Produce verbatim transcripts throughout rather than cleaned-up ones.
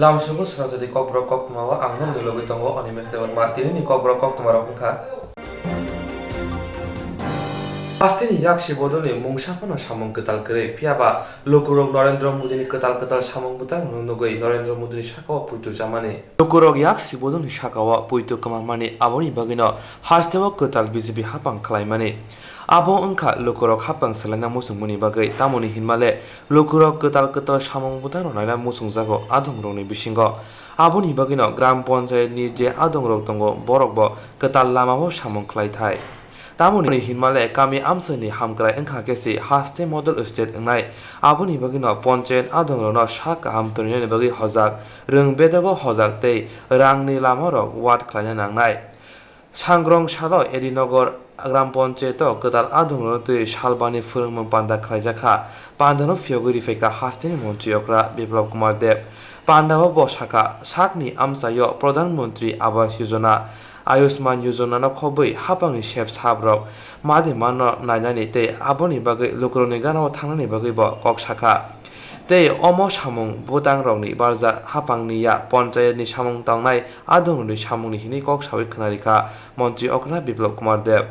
Lamsungo swnamjadi Kokborok koktwmao ang nokni logi tongo Animesh Debbarma. Tinini Kokborok koktwmarok wngkha: Hasteni yak sibodolni mungsa phano samung kwtal kwrwi, phiyaba lukurok Narendra Modini kwtal kwtal samung bwtang nugwi Narendra Modini sakao puitu chamani. Lukurok yak sibodolni sakao puitu kwmamani, aboni bagwino hasteo kwtal B J P hapang khlaimani. Abo wngkha lukurok hapang swlaina muchungmani bagwi, tamoni hinmale lukurok kwtal kwtal samung bwtang rwnaina muchungjago adongrokni bisingo. Aboni bagwino gram panchayatni je adongrok tongo, borokbo kwtal lamao samung khlaithai. Tamoni hinmale kami amchaini hamkrai wngkha khe se haste model state wngnai. Aboni bagwino panchayat adongrokno sak kaham toninani bagwi hojak, rwng bedogo hojak tei rangni lamarok wad khlaina nangnai. Sangrong salo Edinagar gram panchayato kwtal adongrokno twi salbani phwrwngmung panda khlaijakha. Pandano phiyogwi riphaikha hasteni montri okra Biplab Kumar Deb. Pandao bo sakha, sakni amchaio Pradhan Mantri Awas Yojana, Ayushman Yojana no khobwi hapangni sep saprok made manno nainani tei aboni bagwi lukurokni ganao thangnani bagwi bo kok sakha. Tei omo samung bwtangrokni barjak hapangni ya panchayatni samung tangnai adongrokni samungni hinwi kok sawi khwnarikha montri okra Biplab Kumar Deb.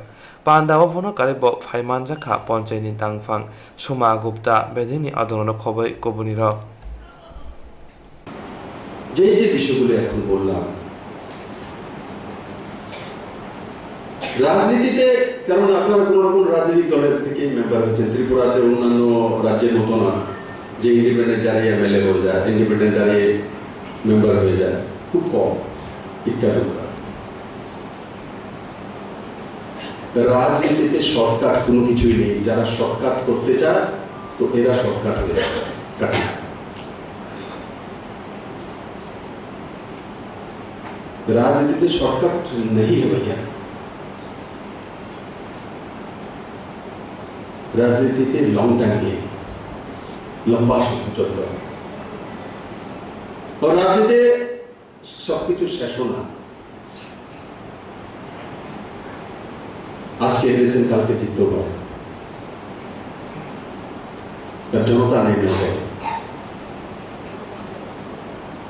Pandao bono karwi bo phai manjakha panchayatni tangphang Suma Gupta, bedengni adongrokno khobwi kubunirok. যে যে বিষয়গুলো এখন বললাম, রাজনীতিতে, কারণ আপনারা কোনো রকম রাজনৈতিক দলের থেকে মেম্বার হয়েছেন, ত্রিপুরাতে অন্যান্য রাজ্যের মতো না যে ইন্ডিপেন্ডেন্ট দাঁড়িয়ে এমএলএ হয়ে যায়, ইন্ডিপেন্ডেন্ট দাঁড়িয়ে মেম্বার হয়ে যায়, খুব কম, ইক্কা দুক্কা। রাজনীতিতে শর্টকাট কোনো কিছুই নেই। যারা শর্টকাট করতে চায়, তো এরা শর্টকাট হয়ে যায়। রাজনীতিতে শর্টকাট নেই, ভাইয়া। রাজনীতিতে লং টাইম গেম, লম্বা সময় চলতে হয়। আর রাজনীতিতে সবকিছু শেষও না। আজকে হেরেছেন, কালকে জিততেও পারেন, তার জনতা নির্ণয় করে।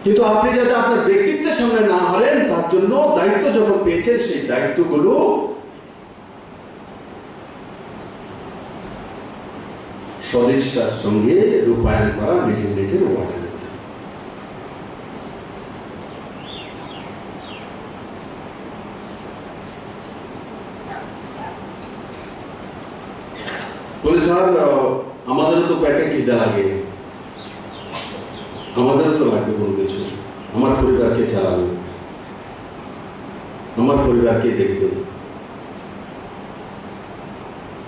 কিন্তু আপনি যাতে আপনার ব্যক্তিত্বের সামনে না হারেন, তার জন্য দায়িত্ব যখন পেয়েছেন, সেই দায়িত্বগুলো সদিচ্ছার সঙ্গে রূপায়ণ করা নিজের নিজের ওয়ার্ডে। বলে, "স্যার, আহ, আমাদেরও তো পেটে খিদা লাগে, আমাদেরও তো লাগবে কোনো কিছু, আমার পরিবার কে চালাবে, আমার পরিবার কে দেখবে?"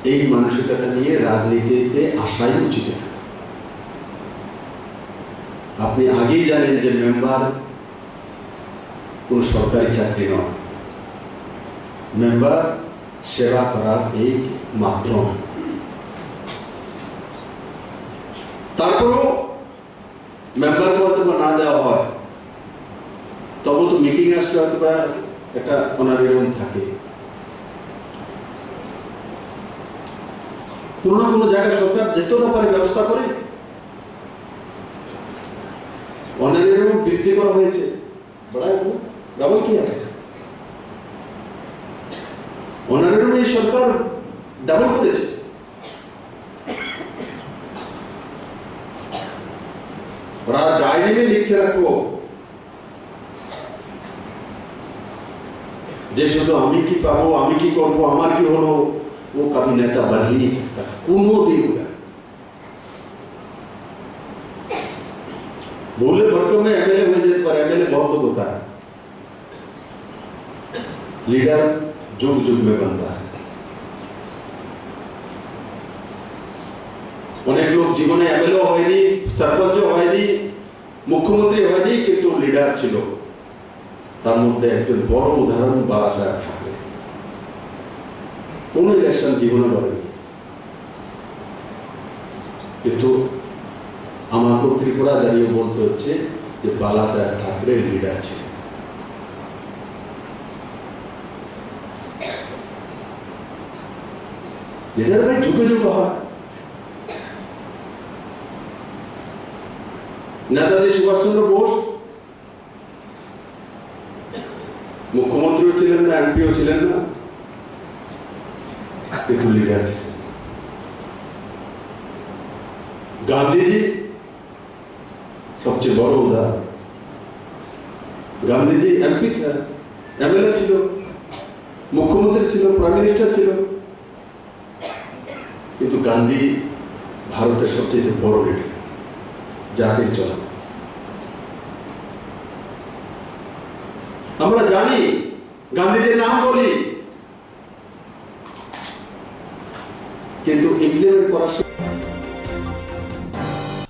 এই মানসিকতা নিয়ে রাজনীতিতে আসাই উচিত না। আপনি আগেই জানেন যে মেম্বার কোনো সরকারি চাকরি নয়, মেম্বার সেবা করার এক মাধ্যম। তারপরও মেম্বারকে হয়তো বা না দেওয়া হয়, তবু তো মিটিং আসলে হয়তো বা একটা অনারেরিয়াম থাকে। কোনো না কোনো জায়গায় সরকার যতটা পারে ব্যবস্থা করে অনারেরিয়াম বৃদ্ধি করা হয়েছে। বাড়ায় না? ডাবল কি আছে? অনারেরিয়াম এই সরকার ডাবল করেছে। ওরা ডায়েরিতে লিখে রাখবো যে শুধু আমি কি পাবো, আমি কি করবো, আমার কি হলো, ও কভি নেতা বন হি নেই সকতা, কোনোদিন না। ভুলে ভটকমে এমএলএ হয়ে যেতে পারে, এমএলএ বন্ধ কোথায়? লিডার যুগ যুগ মে বনতা হ্যায়। অনেক লোক জীবনে এমএলএ হয়নি, সরপঞ্চ হয়নি, মুখ্যমন্ত্রী হয়নি, কিন্তু লিডার ছিল। তার মধ্যে একজন বড় উদাহরণ বালা সাহেব ঠাকরে। কোনো ইলেকশন জীবনে লড়েনি। কিন্তু আমাকে ত্রিপুরা দাঁড়িয়ে বলতে হচ্ছে যে বালা সাহেব ঠাকরে লিডার ছিলেন। লিডার ভাই যুগে যুগে হয়। নেতাজি সুভাষচন্দ্র বোস ছিলেন না, এমপিও ছিলেন না, একটু লিডার ছিলেন। গান্ধীজি সবচেয়ে বড় উদাহরণ। গান্ধীজি এমপি, এমএলএ ছিল, মুখ্যমন্ত্রী ছিল, প্রাইম মিনিস্টার ছিল, কিন্তু গান্ধী ভারতের সবচেয়ে বড় লিডার, জাতির জনক। আমরা জানি গান্ধীজির নাম বলি, কিন্তু ইমপ্লিমেন্ট করার সময়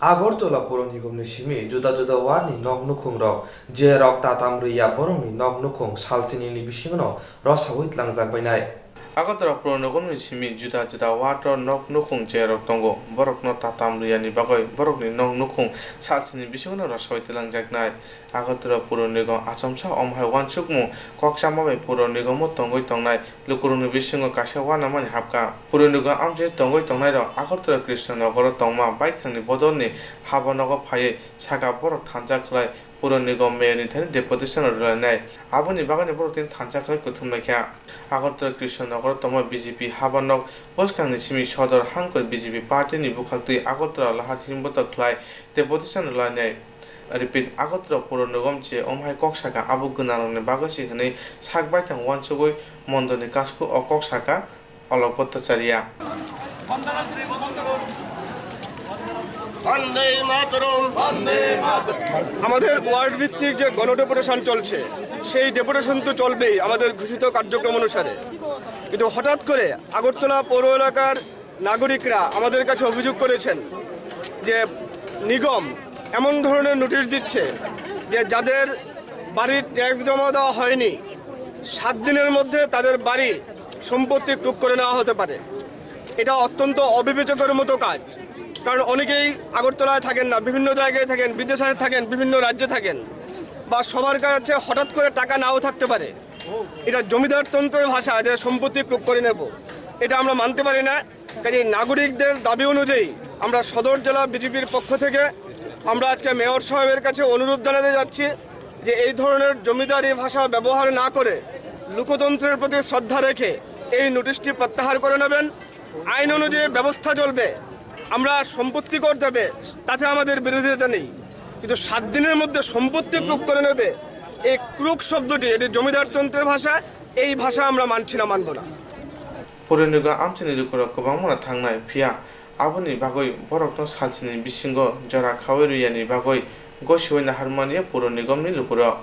Agartala Puro Nigomni simi juda juda wardni nok nukhungrok, je rok tatam rwya borokni nok nukhung salsinini bisingono rosaui tlangjak bainai. Agartala Puro Nigomni simi juda juda ward o nok nukhung je rok tongo, borokno tatam rwyani bagwi borokni nok nukhung salsini bisingono rosaui tlangjaknai. Agartala Puro Nigom achomsa omo hai uansukmung kok chama bai Puro Nigomo tongwi tongnai lukurokni bisingo kaisa uanamani hapkha. Puro Nigom amchaini tongwi tongnairok Agartala Krishna Nogoro tongma baithangni bodolni haba nogo phaiwi saka borok thansa khlai Puro Nigom Mayorni thani deputation rwlainai. Aboni bagwino borok tini thansa khlai kuthum laikha. Agartala Krishna Nogoro tongma B J P haba nok bwskangni simi sodor hangkor B J P partyni bwkhaktwi Agartala lahar himbotok khlai deputation rwlainai. Repeat, Agartala Puro Nigom je omo hai kok sakha, abo gwnangrokni bagwi se hwnwi sak baithang uansugwi mondolni kasku o kok sakha Alok Bhattacharya. আমাদের ওয়ার্ড ভিত্তিক যে গণডেপুটেশন চলছে, সেই ডেপুটেশন তো চলবেই আমাদের ঘোষিত কার্যক্রম অনুসারে। কিন্তু হঠাৎ করে আগরতলা পৌর এলাকার নাগরিকরা আমাদের কাছে অভিযোগ করেছেন যে নিগম এমন ধরনের নোটিশ দিচ্ছে যে যাদের বাড়ির ট্যাক্স জমা দেওয়া হয়নি, সাত দিনের মধ্যে তাদের বাড়ি সম্পত্তি ক্রুক করে নেওয়া হতে পারে। এটা অত্যন্ত অবিবেচকের মতো কাজ, কারণ অনেকেই আগরতলায় থাকেন না, বিভিন্ন জায়গায় থাকেন, বিদেশে থাকেন, বিভিন্ন রাজ্যে থাকেন, বা সবার কাছে হঠাৎ করে টাকা নাও থাকতে পারে। এটা জমিদার তন্ত্রের ভাষা যে সম্পত্তি ক্রুক করে নেব, এটা আমরা মানতে পারি না। কাজেই নাগরিকদের দাবি অনুযায়ী আমরা সদর জেলা বিজেপির পক্ষ থেকে আমরা আজকে মেয়র সাহেবের কাছে অনুরোধ জানাতে যাচ্ছি যে এই ধরনের জমিদারি ভাষা ব্যবহার না করে লোকতন্ত্রের প্রতি শ্রদ্ধা রেখে এই নোটিশটি প্রত্যাহার করে নেবেন। আইন অনুযায়ী ব্যবস্থা চলবে। আমরা সম্পত্তি কর দেবে, তাতে আমাদের বিরোধিতা নেই, কিন্তু সাত দিনের মধ্যে সম্পত্তি ক্রুক করে নেবে, এই ক্রুক শব্দটি, এটি জমিদার তন্ত্রের ভাষা, এই ভাষা আমরা মানছি না, মানব না। Puro Nigom amchaini lukurok kwbangma thangnai, phiya aboni bagwi borokno salsini bisingo jora khaui rwyani bagwi gosiui naharmani Puro Nigomni lukurok.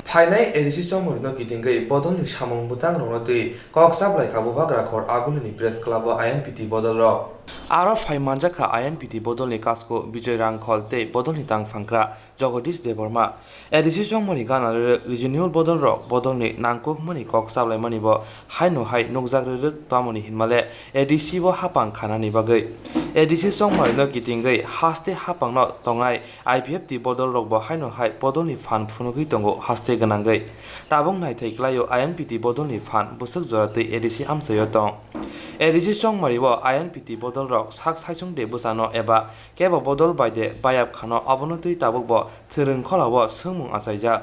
Phainai A D C chongmarino kitingwi bodolni samung bwtangrokno twi kok chaplaikha Bubagra Khor Agulini Press Club o I N P T bodolrok. Aro phai manjakha I N P T bodolni kasku Bijoy Rangkhol tei bodolni tangphangkra Jagadish Debbarma. A D C chongmani gana rwrwk regional bodolrok bodolni nangkukmani kok chaplaimani bo haino hai nukjak rwrwk tamoni hinmale A D C bo hapang khanani bagwi. A D C chongmarino kitingwi haste hapangno tongnai I P F T bodolrok bo haino hai bodolni phan phunugwi tongo haste gwnangwi. Tabuk naithai klaio I N P T bodolni phan bwswk jora twi A D C amchaio tong. A D C chongmari o I N P T bodolrok sak saichung de bwchano eba kebo bodol bai de bayap khano abono twi tabuk bo thwrwng kholao swngmung achaijak.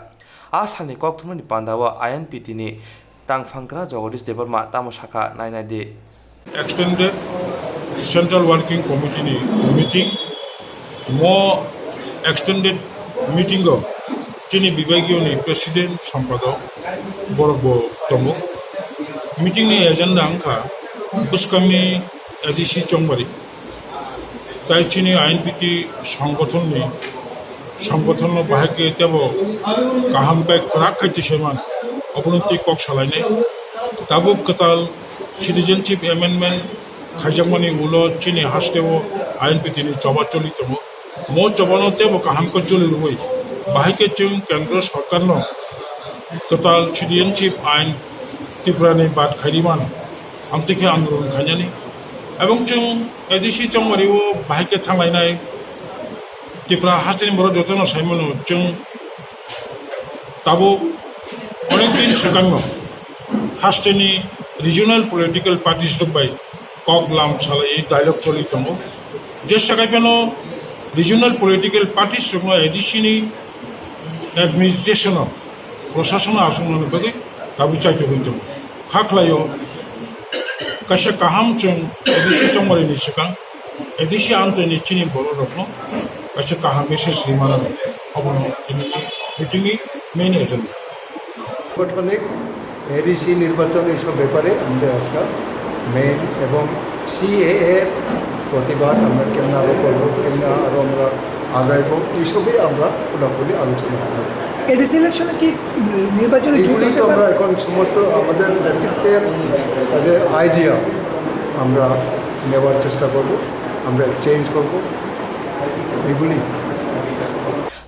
A salni kokthumani pandao I N P T ni tangphangkra Jagadish Debbarma tamo sakha nainai di. Extended Central Working Committee ni meeting, mo extended meeting o chini bibhagiyo ni president, sompadok borok bo tongo. Meeting ni agenda wngkha bwskangni A D C chongmari. Tai chini I N P T songgothonni, songgothonno bahai khe tebo kaham khe kwrak khai tisaiman, obono tei kok salainai. Tabuk kwtal citizenship amendment khaijakmani ulo chini hasteo I N P T ni choba choli tongo. Mo chobano tebo kaham khe choli rwui, bahai khe chwng kendro sorkarno kwtal citizenship ain Tripura ni bad khaidi man, amtwi khe andolon khainani. Ebong chwng A D C chongmari o bahai khe thanglainai Tripura hasteni borok jotono saimano chwng tabuk onek din swkangno hasteni regional political parties rok bai kok lam salai dialogue choli tongo. Je sakai phano regional political parties rokno A D C ni administration o Prosasono achuknani bagwi tabuk chaitugwi tongo. Kha khlaio, kaisa kaham chwng A D C chongmani swkang, A D C amchaini chini bororokno kaisa kaham message rimano, obono tini meeting ni main agenda. সাংগঠনিক এডিসি নির্বাচন এইসব ব্যাপারে আমাদের আজকাল মেইন এবং সিএএ প্রতিবাদ আমরা কেমনে আরও করবো, কেমনে আরও আমরা আগাইবো, এইসবই আমরা খোলাখুলি আলোচনা করবো। এডিসি ইলেকশনে কি নির্বাচনে যোগ এগুলি তো দিতে আমরা পারবে? এখন সমস্ত আমাদের নেতৃত্বের তাদের আইডিয়া আমরা নেওয়ার চেষ্টা করব, আমরা এক্সচেঞ্জ করব এগুলি।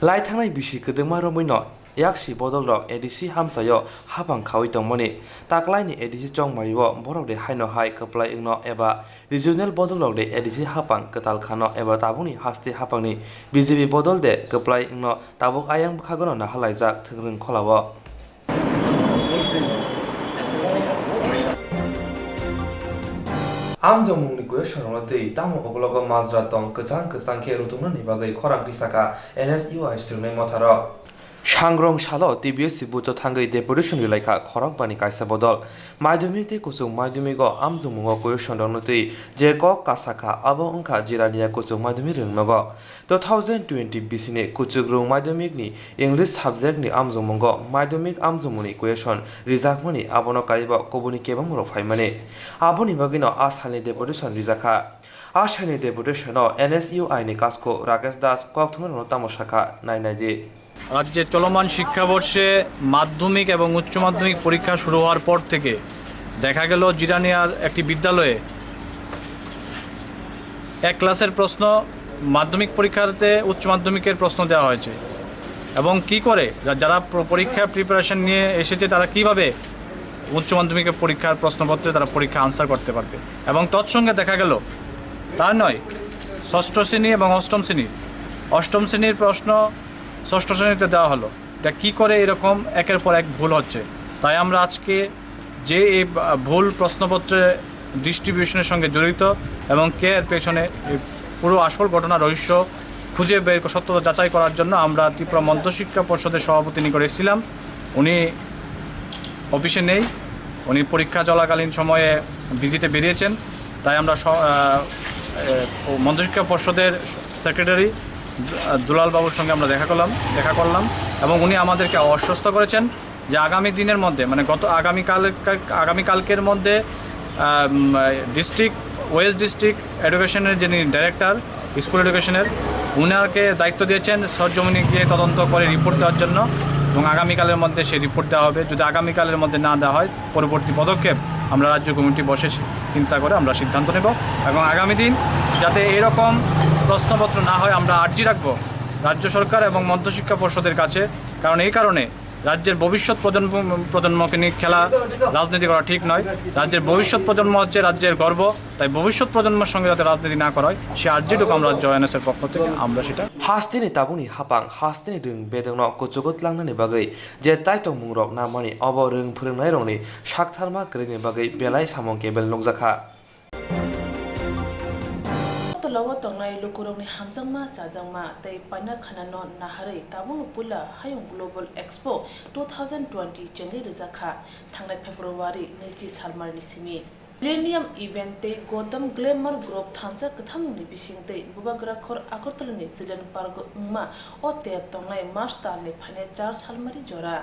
Lai thangnai bisi kwdwkma romwi no yaksi bodol rok A D C hamsai o hapang khawi tongmani taklai ni A D C chongmari o borok de haino hai kwplai wngno eba regional bodol rok de A D C hapang kwtal khano eba tabukni haste hapang ni B J P bodol de kwplai wngno tabuk ayang bwkhago no nahalaijak thwngwrwng khola o. Amjokmungni kuya sorokno twi tamo ukologo majra tong kwchang kwchang khe rwtwknani bagwi khorang tisaka N S U I swrwngnai motharok. Sangrong salo T B S C bucho thangwi deputation rilaikha khorokbani kaisa bodol. Madhyamik tei kuchuk madhyamik o amjokmungo kuya sorokno twi je kok kasakha abo wngkha Jirania kuchuk madhyamik rwngnogo. Two thousand twenty bisini kuchuk rwng madhyamik ni English subject ni amjokmungo madhyamik amjokmungni question rijakmani abono karibo kubuni kebengmorok phaimani. Aboni bagwino a salni deputation rijakha. A salni deputation o N S U I ni kasko Rakesh Das kokthumnairokno tamo sakha, nai nai di. রাজ্যে চলমান শিক্ষাবর্ষে মাধ্যমিক এবং উচ্চ মাধ্যমিক পরীক্ষা শুরু হওয়ার পর থেকে দেখা গেল জিরানিয়ার একটি বিদ্যালয়ে এক ক্লাসের প্রশ্ন মাধ্যমিক পরীক্ষাতে উচ্চ মাধ্যমিকের প্রশ্ন দেওয়া হয়েছে এবং কি করে যা-, যারা প্র-, পরীক্ষার প্রিপারেশন নিয়ে এসেছে তারা কিভাবে উচ্চ মাধ্যমিকের পরীক্ষার প্রশ্নপত্রে তারা পরীক্ষা আনসার করতে পারবে। এবং তৎসঙ্গে দেখা গেল তার নয়, ষষ্ঠ শ্রেণী এবং অষ্টম শ্রেণীর, অষ্টম শ্রেণীর প্রশ্ন ষষ্ঠ শ্রেণীতে দেওয়া হলো। এটা কি করে এরকম একের পর এক ভুল হচ্ছে? তাই আমরা আজকে যে এই, আহ, ভুল প্রশ্নপত্রে ডিস্ট্রিবিউশনের সঙ্গে জড়িত এবং কে এর পেছনে এই পুরো আসল ঘটনা রহস্য খুঁজে বের ক-, সত্যতা যাচাই করার জন্য আমরা ত্রিপুরা মধ্যশিক্ষা পর্ষদের সভাপতি নিকট এসেছিলাম। উনি অফিসে নেই, উনি পরীক্ষা চলাকালীন সময়ে ভিজিটে বেরিয়েছেন। তাই আমরা স-, আহ, এ, ও মধ্যশিক্ষা পর্ষদের সেক্রেটারি দু-, আহ, দুলাল বাবুর সঙ্গে আমরা দেখা করলাম, দেখা করলাম এবং উনি আমাদেরকে আশ্বস্ত করেছেন যে আগামী দিনের মধ্যে, মানে গত আগামীকাল, আগামীকালকের মধ্যে, আহ, উম, ডিস্ট্রিক্ট, ওয়েস্ট ডিস্ট্রিক্ট এডুকেশনের যিনি ডাইরেক্টর, স্কুল এডুকেশনের, উনাকে দায়িত্ব দিয়েছেন সরজমিনে গিয়ে তদন্ত করে রিপোর্ট দেওয়ার জন্য এবং আগামীকালের মধ্যে সেই রিপোর্ট দেওয়া হবে। যদি আগামীকালের মধ্যে না দেওয়া হয়, পরবর্তী পদক্ষেপ আমরা রাজ্য কমিটি বসে সি-, চিন্তা করে আমরা সিদ্ধান্ত নেব এবং আগামী দিন যাতে এরকম প্রশ্নপত্র না হয়, আমরা আর্জি রাখব রাজ্য সরকার এবং মধ্যশিক্ষা পর্ষদের কাছে। কারণ এই কারণে রাজ্যের ভবিষ্যৎ প্রজন্ম, প্রজন্মকে নিয়ে খেলা, রাজনীতি করা ঠিক নয়। রাজ্যের ভবিষ্যৎ প্রজন্ম হচ্ছে রাজ্যের গর্ব, তাই ভবিষ্যৎ প্রজন্মের সঙ্গে যাতে রাজনীতি না করা হয়, সে আর্জিটুকু আমরা রাজ্য আইএনএস এর পক্ষ থেকে আমরা সেটা Hasteni tabukni hapang, hasteni rwng bedekno kuchugo tlangnani bagwi je tai tongmungrok namani obo rwng phwrwngnairokni saktharma kwrwini bagwi belai samung kebel nukjakha. Tolao tongnai lukurokni hamjakma, chajakma tei paina khanano naharwi tabukno puila Hayung Global Expo two thousand twenty chengwi rwjakha, thangnai February nwichi salmarni simi. Millennium Event tei Gotham Glamour Group thansa kwthamungni bisingtwi Bubagra Khor Agartala ni Children Park o wngma o ter tongnai March talni phainai char salmari jora.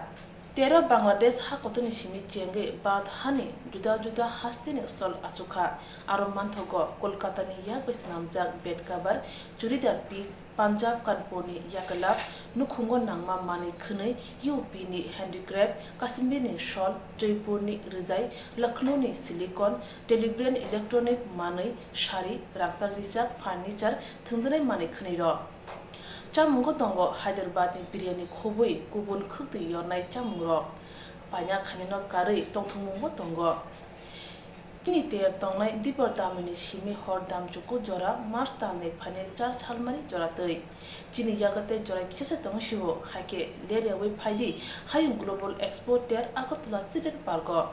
Tero Bangladesh hakotorni simi chengwi Bharat hani juda juda hasteni stall achukha. Aro manthogo Kolkata ni yak bai swnamjak bed cover, churidar piece, Punjab Kanpur ni yakalap, nukhungo nangma manwi khwnwi U P ni handicraft, Kashmir ni shawl, Jaipur ni rwjai, Lucknow ni silicone, Delhi brand electronic manwi, sari, rangchak richak, furniture, thwngjaknai manwi khwnwi rok. Chamungo tongo Hyderabad ni biryani khobwi kubun khwktwi yornai chamungrok. Paina khainano karwi tongthokmungo tongo. Chini ter tongnai dipor damini simi hor damchuku jora March talni phainai char salmari jora twi. Chini yago tei jora kisasa tong sio, hai khe ler yaui phaidi Hayung Global Expo ter Agartala Children Park o.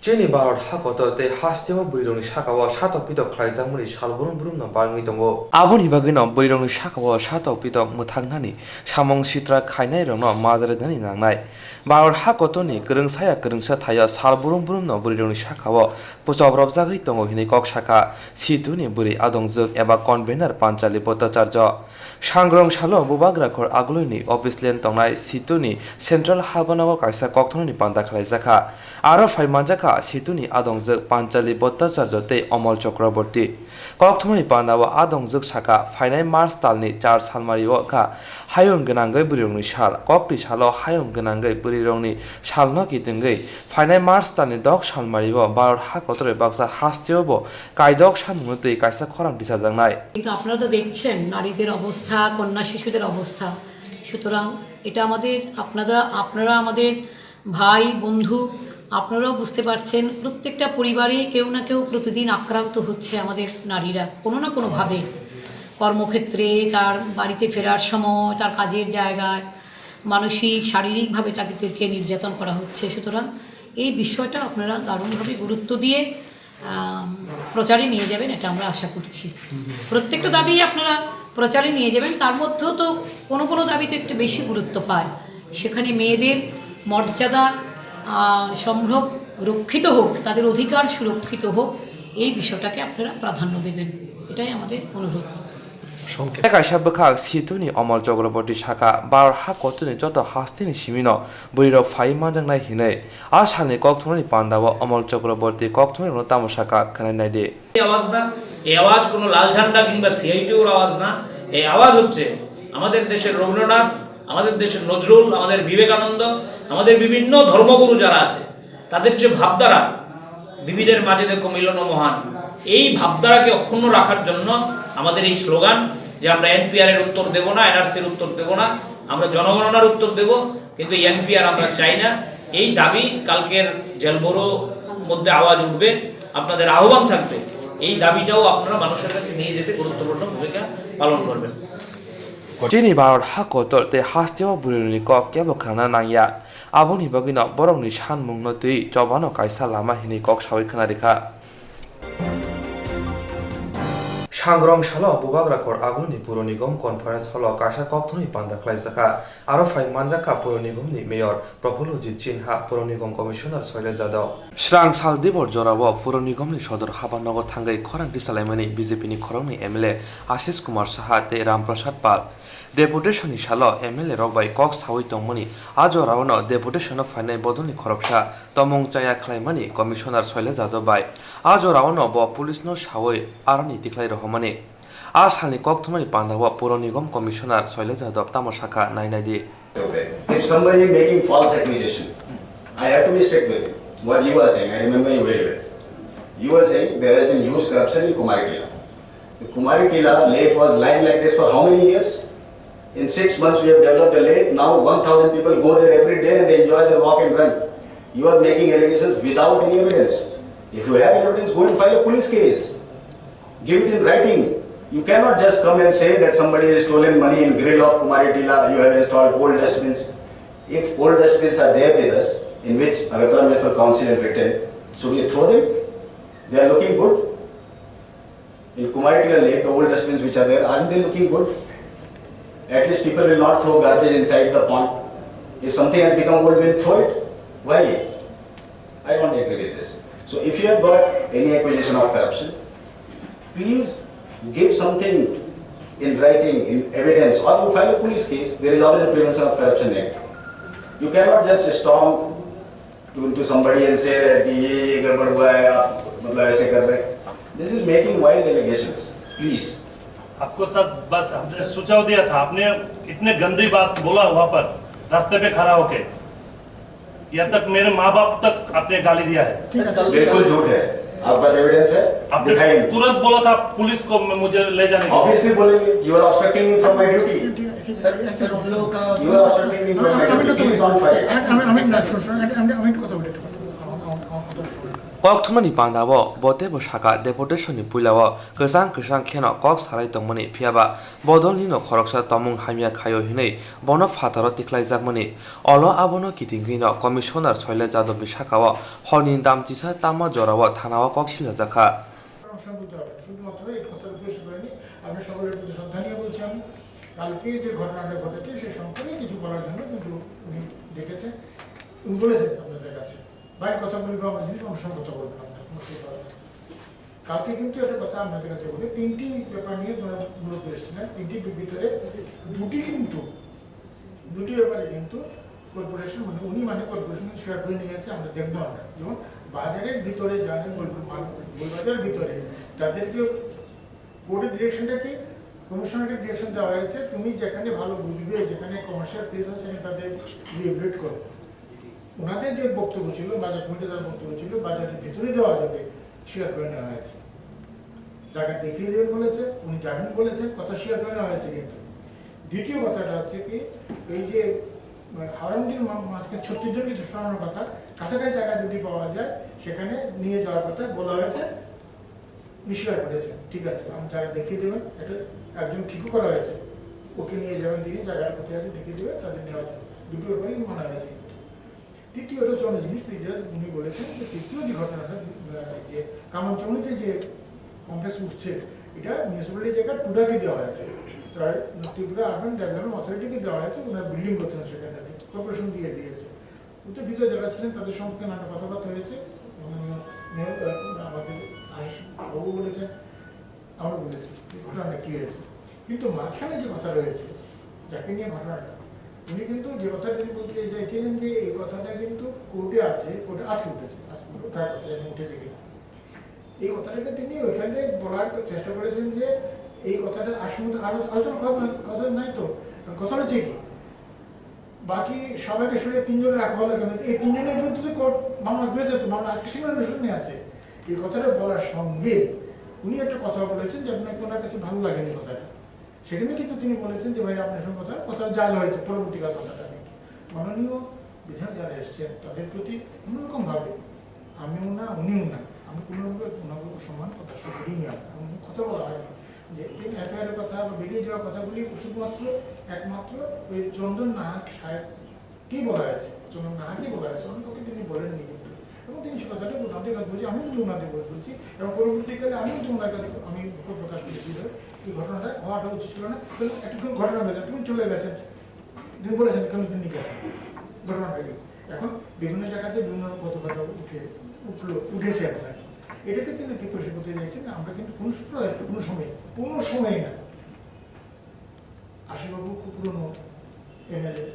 Chini Bharat ha kotor tei hasteo bwrwirokni sakao satok pitok khlaijakmani sal brum brumno bangwi tongo. Aboni bagwino bwrwirokni sakao satok pitok mwthangnani samung sitra khainairokno majra rwnani nangnai. Bharat ha kotorni kwrwngsaya kwrwngsa thaio sal brum brumno bwrwirokni sakao puchok robjagwi tongo hinwi kok sakha situni bwrwi adongjwk eba convener Panchali Bhattacharya. Sangrong salo bubagra khor agulini office land tongnai situni central habanogo kaisa kokthumni panda khlaijakha. Aro phai manjakha situni adongjwk Panchali Bhattacharya tei Omol Chakraborty. Kokthumni pandao adongjwk sakha, phainai March talni char salmario wngkha hayung gwnangwi bwrwirokni sal. Kokti salo hayung gwnangwi bwrwirokni salno kitwngwi phainai March talni dok salmario Bharat ha kotorni baksa hasteo bo kaidok samungno twi kaisa khorang tisajaknai. কিন্তু আপনারা তো দেখছেন নারীদের অবস্থা, কন্যা শিশুদের অবস্থা। সুতরাং এটা আমাদের, আপনারা, আপনারা আমাদের ভাই, বন্ধু, আপনারাও বুঝতে পারছেন, প্রত্যেকটা পরিবারে কেউ না কেউ প্রতিদিন আক্রান্ত হচ্ছে আমাদের নারীরা কোনো না কোনোভাবে। কর্মক্ষেত্রে, তার বাড়িতে ফেরার সময়, তার কাজের জায়গায়, মানসিক, শারীরিকভাবে তাদেরকে নির্যাতন করা হচ্ছে। সুতরাং এই বিষয়টা আপনারা দারুণভাবে গুরুত্ব দিয়ে, আম, প্রচারে নিয়ে যাবেন, এটা আমরা আশা করছি। প্রত্যেকটা দাবি আপনারা প্রচারে নিয়ে যাবেন, তার মধ্যেও তো কোনো কোনো দাবি তো একটু বেশি গুরুত্ব পায়। সেখানে মেয়েদের মর্যাদা, আহ, সম্ভ্রম রক্ষিত হোক, তাদের অধিকার সুরক্ষিত হোক, এই বিষয়টাকে আপনারা প্রাধান্য দেবেন, এটাই আমাদের অনুরোধ। Tei kaisa bwkhak situni Omol Chakraborty sakha, Bharat ha kotorni joto hasteni simino bwrwirok phaiwi manjaknai hinwi. A salni kokthumani pandao Omol Chakraborty kokthumani rokno tamo sakha khwnai naidi. এই আওয়াজ না, এই আওয়াজ কোনো লাল ঝান্ডা কিংবা সিআইটিউর আওয়াজ না। এই আওয়াজ হচ্ছে আমাদের দেশের রবীন্দ্রনাথ, আমাদের দেশের নজরুল, আমাদের বিবেকানন্দ, আমাদের বিভিন্ন ধর্মগুরু যারা আছে, তাদের যে ভাবধারা, বিবিধের মাঝে দেখো মিলন মহান, এই ভাবধারাকে অক্ষুণ্ণ রাখার জন্য আমাদের এই স্লোগান যে আমরা এনপিআর এর উত্তর দেব না, এনআরসি র উত্তর দেব না, আমরা জনগণনার উত্তর দেব, কিন্তু এনপিআর আমরা চাই না। এই দাবি কালকের জেলবোরো মধ্যে আওয়াজ উঠবে, আপনাদের আহ্বান থাকবে, এই দাবিটাও আপনারা মানুষের কাছে নিয়ে যেতে গুরুত্বপূর্ণ ভূমিকা পালন করবেন। Chini Bharat ha kotor tei hasteo bwrwirokni kok kebo khwnana nangya. Aboni bagwino borokni sanmungno twi chobano kaisa lama hinwi kok sawi khwnarikha. Sangrong salo bubagra khor agulni Puro Nigom Conference Hall-o kaisa kokthumni panda khlaijakha. Aro phai manjakha Puro Nigomni Mayor Prafullajit Sinha, Puro Nigom Commissioner Shailesh Yadav. Srang sal dibor jorao Puro Nigomni sodor habanogo thangwi khorang tisalaimani B J P ni khoroknwi M L A Ashish Kumar Saha tei Ram Prasad Pal. Deputation ni salo M L A rok bai kok sawi tongmani, a jorao no deputation o phainai bodol ni khoroksa tomung chaya khlaimani Commissioner Shailesh Yadav bai. A jorao no bo police no sawi aroni tikhlai rohormani. A salni kok thumani pandao Puro Nigom Commissioner Shailesh Yadav tamo sakha nai nai di. If somebody is making false accusation, I have to be strict with him. What you are saying, I remember you very well. You are saying there has been huge corruption in Kumari Tila. The Kumari Tila lake was lying like this for how many years? In six months, we have developed the lake. Now, one thousand people go there every day and they enjoy their walk and run. You are making allegations without any evidence. If you have evidence, go and file a police case. Give it in writing. You cannot just come and say that somebody has stolen money in grill of Kumari Tila, you have installed old dustbins. If old dustbins are there with us, in which Agartala Municipal Council has written, should we throw them? They are looking good. In Kumari Tila Lake, the old dustbins which are there, aren't they looking good? At least people will not throw garbage inside the pond. If something has become old, we'll throw it. Why? I don't agree with this. So if you have got any accusation of corruption, please give something in writing, in evidence, or you file a police case. There is always a Prevention of Corruption Act. You cannot just storm to, to somebody and say that कि ये ये गड़बड़ हुआ है, आप मतलब ऐसे कर रहे हैं. This is making wild allegations. Please. आपको सर बस हमने सुझाव दिया था, आपने इतने गंदी बात बोला वहां पर रास्ते पे खड़ा होके, यहाँ तक मेरे माँ बाप तक आपने गाली दिया है। बिल्कुल झूठ है। आपके पास एविडेंस है? आपने दिखाइए। तुरंत बोला था पुलिस को मुझे ले जाने के लिए। Obviously बोलेंगे, you are obstructing me from my duty. Sir, sir, उन लोगों का You are obstructing me from my duty. Please don't fight. আমি আমি না শুনুন, আমি আমি আমি একটু কথা বলি, একটু কথা বলি। আমার- আমার- আমার কথা শুনুন। Kokthumani pandao bo teibo sakha, deputation ni puilao kwchang kwchang kheno kok salai tongmani, phiyaba bodolni no khoroksa tomung hamya khaio hinwi bono phataro tiklaijak mani. Olo abono kitingwi no Commissioner Shailesh Yadav ni sakao horni damchisa tama jorao thanao kok silajakha. Problem solve হতে হবে। শুধুমাত্র এই কথার উপরে শুধু হয়নি, আপনার সকলের প্রতি শ্রদ্ধা নিয়ে বলছি আমি। কালকে যে ঘটনাটা ঘটেছে, সে সম্পর্কে কিছু বলার জন্য কিন্তু উনি ডেকেছেন, উনি বলেছেন আপনাদের কাছে, "ভাই, কথা বলি বা আমরা জিনিস, অন্য সময় কথা বলবেন আপনারা, কোনো অসুবিধা হবে না।" কালকে কিন্তু একটা কথা আপনাদের কাছে বলি, তিনটি ব্যাপার নিয়ে ওনারা মূলত এসেছিলেন, তিনটি ভিতরে দুটি কিন্তু, দুটি ব্যাপারে কিন্তু কর্পোরেশন, মানে উনি মানে কর্পোরেশন স্বীকার করে নিয়েছে, আমরা দেখবো আমরা। যেমন বাজারের ভিতরে যারা গোল-, মানে গোলবাজারের ভিতরে তাদেরকে কোর্টের ডিরেকশনটা কি? কমিশনারকে ডিরেকশন দেওয়া হয়েছে, "তুমি যেখানে ভালো বুঝবে, যেখানে কমার্শিয়াল প্লেস আছে, সেখানে তাদের রিহেবিলিটেট করো।" ওনাদের যে বক্তব্য ছিল, বাজার কমিটির তার বক্তব্য ছিল, "বাজারের ভিতরে দেওয়া যাবে, স্বীকার করে নেওয়া হয়েছে।" জায়গা দেখিয়ে দেবেন বলেছে, উনি যাবেন বলেছেন, কথা স্বীকার করে নেওয়া হয়েছে। কিন্তু দ্বিতীয় কথাটা হচ্ছে কি, এই যে, আহ, হাওড়া নদীর মা-, মাঝখানে ছত্রিশ জন কিছু সরানোর কথা, কাছাকাছি জায়গা যদি পাওয়া যায়, সেখানে নিয়ে যাওয়ার কথা বলা হয়েছে, উনি স্বীকার করেছেন। ঠিক আছে, আমি জায়গা দেখিয়ে দেবেন, এটা একজন ঠিকও করা হয়েছে, ওকে নিয়ে যাবেন তিনি, জায়গাটা কোথায় আছে দেখিয়ে দেবেন, তাদের নেওয়া যাবে। দুটো ব্যাপারেই মানা হয়েছে কিন্তু। তৃতীয়টা হচ্ছে অন্য জিনিস, যেটা উনি বলেছেন যে তৃতীয় যে ঘটনাটা, আহ, যে কামানচৌনিতে যে কমপ্লেক্স উঠছে, এটা মিউনিসিপ্যালিটি জায়গা টুডাকে দেওয়া হয়েছে, তার ত্রিপুরা আরবান ডেভেলপমেন্ট অথরিটিকে দেওয়া হয়েছে, ওনারা বিল্ডিং করছেন সেখানটাতে, কর্পোরেশন দিয়ে দিয়েছে। ওদের ভিতরে যারা ছিলেন তাদের সম্পর্কে নানা কথাবার্তা হয়েছে। উম, মেয়র, আহ, আমাদের আশিস বাবু বলেছেন, আমরা বলেছি যে ঘটনাটা কী হয়েছে। কিন্তু মাঝখানে যে কথা রয়েছে, যাকে নিয়ে ঘটনাটা, উনি কিন্তু যে কথা তিনি বলতে চাইছিলেন যে এই কথাটা কিন্তু কোর্টে আছে, কোর্টে আজকে উঠেছে, আজকে ওঠার কথা, এখন উঠেছে কিনা। এই কথাটাকে তিনি ওইখানে বলার চেষ্টা করেছেন যে এই কথাটা আসলে আলো-, আলোচনা করার কথা নাই তো, কথা হচ্ছে কি? বাকি সবাইকে সরিয়ে তিনজনে রাখা হলো কেন? এই তিনজনের বিরুদ্ধে তো কোর্ট মামলা হয়ে যেত, মামলা আজকে সেখানে শুনানি আছে। এই কথাটা বলার সঙ্গে উনি একটা কথা বলেছেন যে আপনাকে ওনার কাছে ভালো লাগেনি কথাটা। সেখানে কিন্তু তিনি বলেছেন যে, "ভাই, আপনার সঙ্গে কথা, কথাটা যা যা হয়েছে, পরবর্তীকার কথাটা।" কিন্তু মাননীয় বিধায়ক যারা এসছেন, তাদের প্রতি অন্যরকমভাবে আমিও না, উনিও না, আমি কোনো রকম ওনাকে অসম্মান প্রদর্শন করিনি আমরা, এমন কোনো কথা বলা হয়নি। যে দিন এফআইআর এর কথা বা বেরিয়ে যাওয়ার কথাগুলি শুধুমাত্র একমাত্র ওই চন্দন নাহাক সাহেবকেই বলা হয়েছে, চন্দন নাহাকই বলা হয়েছে, অন্য কাউকে তিনি বলেননি কিন্তু। এবং তিনি সে কথাটা মোটামুটি কাজ বলছি, আমিও কিন্তু ওনাদের বই বলছি এবং পরবর্তীকালে আমিও কিন্তু ওনার কাছে আমি দুঃখ প্রকাশ করেছি যে এই ঘটনাটা হওয়াটা উচিত ছিল না, কিন্তু একটা কোনো ঘটনা হয়ে যায়, তুমি চলে গেছেন, তিনি বলেছেন, "কেন তিনি গেছেন?" ঘটনাটা কি? এখন বিভিন্ন জায়গাতে বিভিন্ন রকম কথা উঠে, উঠলো, উঠেছে এখন আর কি। এটাকে তিনি একটু পরিষ্কার করতে চাইছেন, আমরা কিন্তু কোনো সূত্র, কোনো সময়, কোনো সময় না। আশুবাবু খুব পুরনো এমএলএ,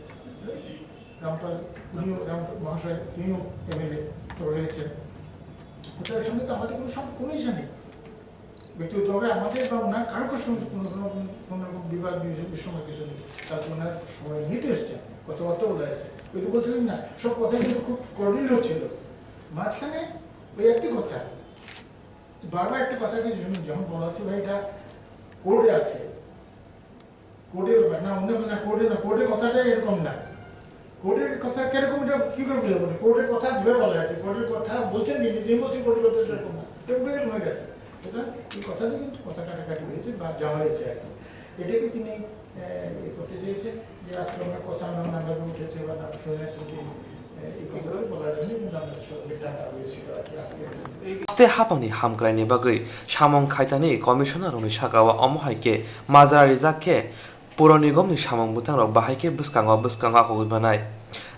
রামপাল, উনিও, রামপাল মহাশয়, তিনিও এমএলএ রয়েছেন। তাদের সঙ্গে তো আমাদের কোনো সম-, কোনো ইস্যু নেই। ব্যক্তিগতভাবে আমাদের বা ওনার কারোর সঙ্গে কোনো, কোনো, কোনো, কোনো রকম বিবাদ, বিস-, বিসঙ্গতি কিছু নেই। কালকে ওনার সময় নিয়ে তো এসছেন, কথাবার্তাও বলা হয়েছে। ওই তো বলছিলেন না, সব কথাই কিন্তু খুব কর্ডিয়াল হচ্ছিল। মাঝখানে ওই একটি কথা, বারবার একটা কথা কি যখন, যখন বলা হচ্ছে, "ভাই, এটা কোর্টে আছে, কোর্টের ব্যাপার না, অন্য ব্যাপার না, কোর্টে না, কোর্টের কথাটাই এরকম না।" কোর্টের কথা কিরকম, এটা কি করে বুঝাবো? কোর্টের কথা যেভাবে বলা আছে, কোর্টের কথা বলছেন তিনি, তিনি বলছেন কোর্টের কথা সেরকম না, এটা পুরো এরকম হয়ে গেছে। সুতরাং এই কথাটি কিন্তু কথা কাটাকাটি হয়েছে বা যা হয়েছে আর কি। এটাকে তিনি, আহ, ইয়ে করতে চেয়েছেন যে আজকে আমরা কথা আমরা নামভাবে উঠেছে বা নাম শুনেছেন তিনি, আহ, এই কথাগুলো বলার জন্য কিন্তু আমাদের সঙ্গে ডাকা হয়েছিল আর কি আজকে। Haste haphangni hamkraini bagwi samung khaitani commissioner rokni sakao omo hai khe majra rijak khe Puro Nigomni samung bwthangrok bahai khe bwskango bwskango akhogwi manai.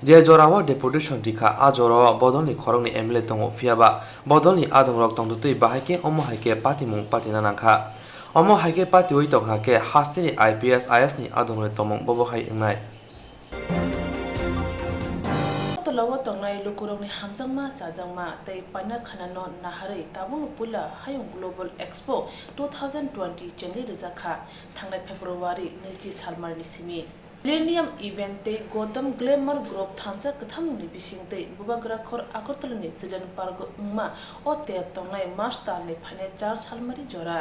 Je jorao deputation rikha, a jorao bodolni khoroknwi M L A tongo, phiyaba bodolni adongrok tongtwtwi bahai khe omo hai khe patimung patina nangkha. Omo hai khe patiwi tongkha khe hasteni I P S, I A S ni adongrokni tongmung bobo hai wngnai. Tolao tongnai lukurokni hamjakma, chajakma tei paina khanano naharwi tabukno puila Hayung Global Expo two thousand twenty chengwi rijak kha. Thangnai February naichi salmarni simi Millennium Event tei Gotham Glamour Group thansa kwthamungni bisingtwi Bubagrakhor Agartala ni Children Park o wngma o tep tongnai March talni phainai char salmari jora.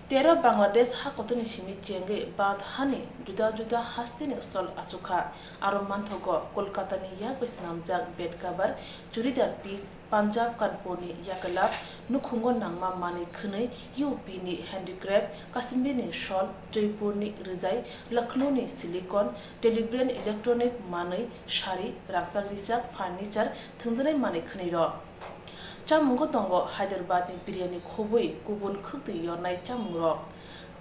Tero Bangladesh ha kotorni simi chengwi Bharat hani juda juda hasteni sol achukha. Aro manthogo Kolkatani yak bai swnamjak bed cover, churidar piece, Punjab Kanpurni yakelap, nukhungo nangma manwi khwnwi, U P ni handicraft, Kashmirni shawl, Jaipurni rwjai, Lucknowni silicone, Delhi brand electronic manwi, sari, rangchak rijak, furniture, thwngjaknai manwi khwnwirok. Chamungo tongo Hyderabadni biryani khobwi kubun khwktwi yornai chamungrok.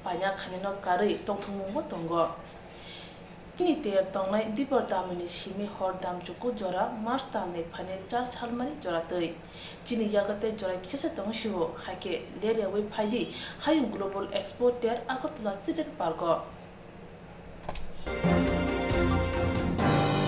Paina khainino karwi tongthokmungbo tongo. Chini ter tongnai Dipor Damlini simi hor damchuku jora March talni phainai char salmani jora twi. Chini yago tei jora kisasa tongo sio, hai khe ler yaui phaidi hayung Global Expo ter Agartala Children Park o.